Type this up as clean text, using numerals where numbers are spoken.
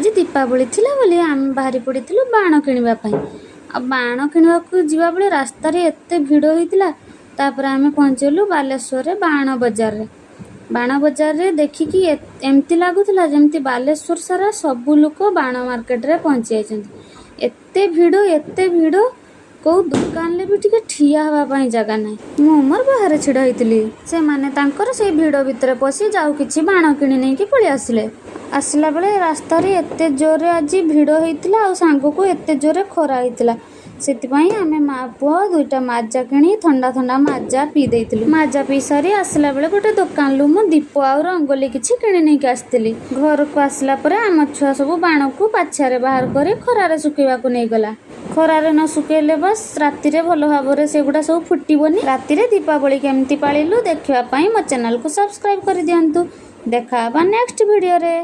ଆଜି ଦୀପାବଳି ଥିଲା ବୋଲି ଆମେ ବାହାରି ପଡ଼ିଥିଲୁ ବାଣ କିଣିବା ପାଇଁ। ଆଉ ବାଣ କିଣିବାକୁ ଯିବା ବେଳେ ରାସ୍ତାରେ ଏତେ ଭିଡ଼ ହେଇଥିଲା। ତାପରେ ଆମେ ପହଞ୍ଚିଗଲୁ ବାଲେଶ୍ୱରରେ ବାଣ ବଜାରରେ। ବାଣ ବଜାରରେ ଦେଖିକି ଏମିତି ଲାଗୁଥିଲା ଯେମିତି ବାଲେଶ୍ୱର ସାରା ସବୁ ଲୋକ ବାଣ ମାର୍କେଟରେ ପହଞ୍ଚି ଯାଇଛନ୍ତି। ଏତେ ଭିଡ଼, ଏତେ ଭିଡ଼, କୋଉ ଦୋକାନରେ ବି ଟିକେ ଠିଆ ହେବା ପାଇଁ ଜାଗା ନାହିଁ। ମୁଁ ମୋର ବାହାରେ ଛିଡ଼ା ହେଇଥିଲି, ସେମାନେ ତାଙ୍କର ସେଇ ଭିଡ଼ ଭିତରେ ପଶି ଯାଉ କିଛି ବାଣ କିଣି ନେଇକି ପଳେଇ ଆସିଲେ। ଆସିଲା ବେଳେ ରାସ୍ତାରେ ଏତେ ଜୋରରେ ଆଜି ଭିଡ଼ ହେଇଥିଲା ଆଉ ସାଙ୍ଗକୁ ଏତେ ଜୋରରେ ଖରା ହେଇଥିଲା, ସେଥିପାଇଁ ଆମେ ମା ପୁଅ ଦୁଇଟା ମାଜା କିଣି ଥଣ୍ଡା ଥଣ୍ଡା ମାଜା ପିଇ ଦେଇଥିଲୁ। ମାଜା ପିଇ ସାରି ଆସିଲା ବେଳେ ଗୋଟେ ଦୋକାନରୁ ମୁଁ ଦୀପ ଆଉ ରଙ୍ଗୋଲି କିଛି କିଣି ନେଇକି ଆସିଥିଲି। ଘରକୁ ଆସିଲା ପରେ ଆମ ଛୁଆ ସବୁ ବାଣକୁ ପାଛିଆରେ ବାହାର କରି ଖରାରେ ଶୁଖେଇବାକୁ ନେଇଗଲା। ଖରାରେ ନ ଶୁଖେଇଲେ ବାସ୍ ରାତିରେ ଭଲ ଭାବରେ ସେଗୁଡ଼ା ସବୁ ଫୁଟିବନି। ରାତିରେ ଦୀପାବଳି କେମିତି ପାଳିଲୁ ଦେଖିବା ପାଇଁ ମୋ ଚ୍ୟାନେଲକୁ ସବସ୍କ୍ରାଇବ୍ କରିଦିଅନ୍ତୁ। ଦେଖା ହେବା ନେକ୍ସଟ ଭିଡ଼ିଓରେ।